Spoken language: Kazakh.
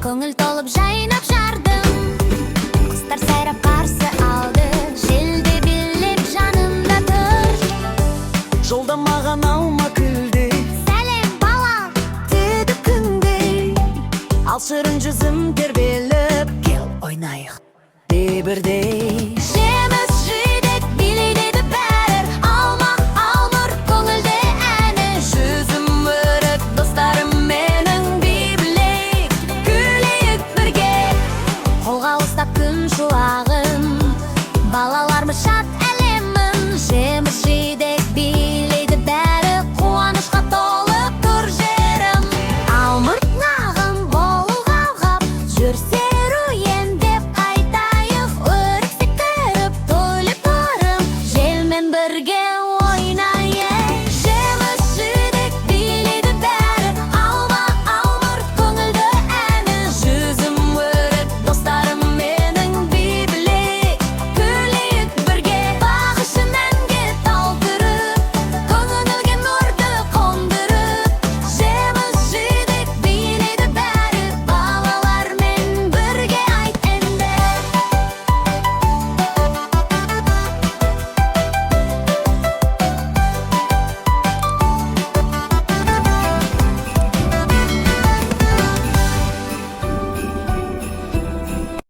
Көңіл толып жайнап жардым. Құстар сайрап қарсы алды, Желде билеп жанымда тұр. Жолда маған алма күлді. Сәлем, балам! Деді күндей. Ал шырын жүзім тербеліп, кел, ойнайық де бірдей.